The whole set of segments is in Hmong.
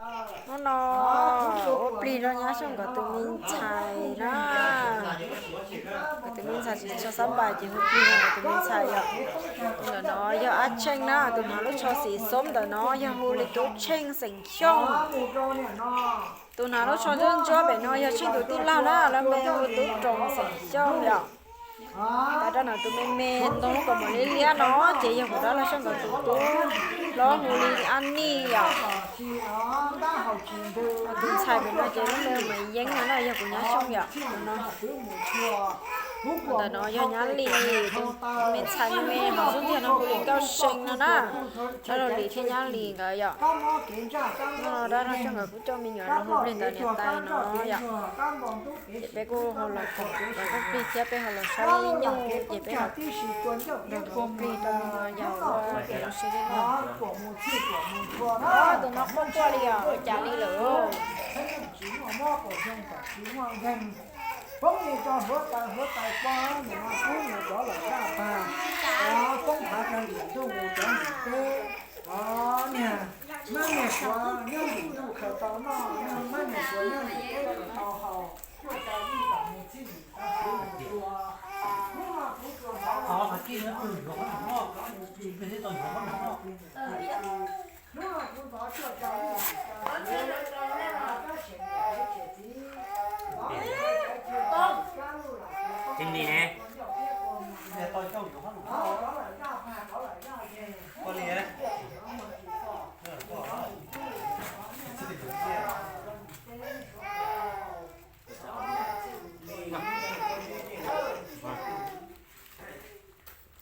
Hnub no ua plig rau nyab Xyooj nkawd tus me ntxhais na. Nkawd tus me ntxhais tsis tshua xab npais ces ua plig rau nkawd tus me ntxhais yom. Tus ntawm no yog Ab Tsheej na, tus hnav lub tsho xim xoob ntawm no yog hu li Tub Tsheej xeem Xyooj. Tus hnav lub tsho ntsuab ntsuab pem no yog Tsheej tus tij laug na, lawv npe hu Tub Roos xeem Xyooj yom. Tag rau ntawm tus me me ntoo lub kaus mom liab liab no ces yog kuv dab laug Xyooj nkawd tus tub, lawv hu li Ab Nij yom. Tus ntxhais pem no ces lub npe Maiv Yeeb no na, yog kuv nyab Xyooj yom. Tus no, ntawm no yog nyab Lis, tus me ntxhais me me hauv xub ntiag no hu li Nkauj See no na. Dab laug Lis thiab nyab Lis nkawd yom. No dab laug Xyooj nkawd kuj coj me nyuam los hu plig ntawm niam tais no yom. Ces peb kuj ho los koom los koom plig thiab peb ho los saib nyuj ces peb ho los koom plig rau yog ua plig rau sib dej no. Tus no quaj quaj li os, ua cas li lawm? Poob li rau hluav taws, hluav taws poob, nim no poob mus rov lawm zaj pag, poob phav rau ntim ntuj mus rov ntim teb. Niag mab niag suav nyob ntim ntuj khaws tau noj, niag mab niag suav nyob ntim teb khaws tau haus, cuaj caug ib tom mus txhib nim tau tua. Hnub no kuv tsuas hnov, hnub no kuv hnov cuaj caug ib tom tua. Tsis nim ne.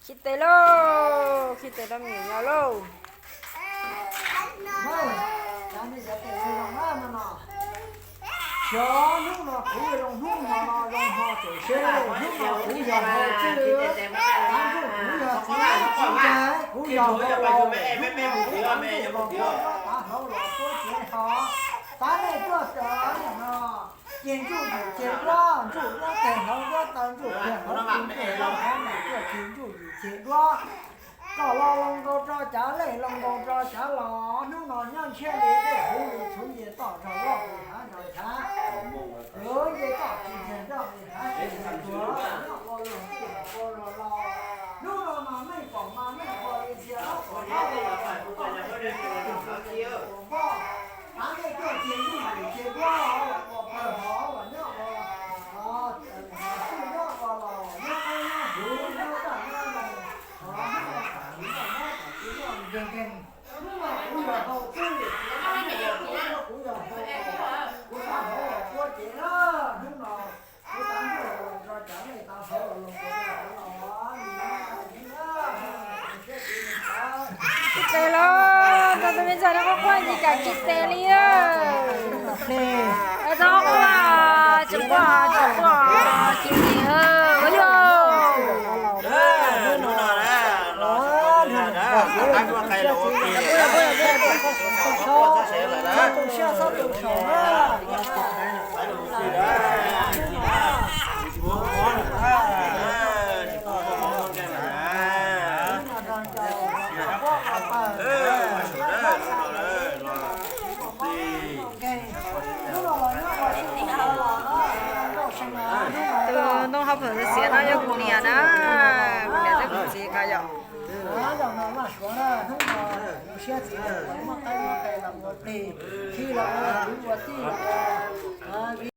Khi tes lauj, khi tes rau me nyuam yaus lauj. Xyov hnub no kuv zoo hnub no no zoo ho tawm seb, hnub no kuv yog hau txwj, tav ntuj kuv yog txiv txiv ntxawg, kuv yog hau laus, hnub no kuv tav ntuj los puab tav hlau los puab cev ho, tav nej tuaj sawv no, ceg ntsuj yus ceg duab, ntsuj duab teg hauv duab taw, ntsuj teg hauv tw, ntsuj duab hauv nws tuaj ceg ntsuj yus ceg duab. Kom los los nkaus rau cov lej, los nkaus rau cov los, hnub no nyob ntshiab li tej huv li txhuv nce toj rau loj li hav rau ntshav, huv nce toj tsis nce roj li hav tsis nce tuag, nyob ua luag tij ua luag laus. Hnub no mas meej pom mas meej ua li ntxhia ob pom nyob ua pog, tav nej tuaj ceg ntsuj yus ceg duab los ua pog hov los nyob ua txwj nyob ua laus nyob qab nyob huv nyob raj nyob leeg, hov nyob ua tam tsis noj mob tam tsis noj nkeeg nkeeg. Hnub no kuv yog hau txwj, kuv yog hau, kuv tav hlau los puab cev na, hnub no kuv tav ntuj los rau cov nej tav hlau los los puab cev hauv los. Khi tes lauj, tau tus me ntxhais no quaj quaj ntsis kam khi tes li. Tau quaj, tsis quaj, tsis quaj, khi tes, ua yog. Tus ntoo hauv phom xiav no yog kuv niam na, kuv niam thiab kuv txiv nkawd yom. Zaum no Vaj Suav na, hnub no zoo siab txiv muaj qaib muaj qe los ua plig, khi los ua kwv ua tij,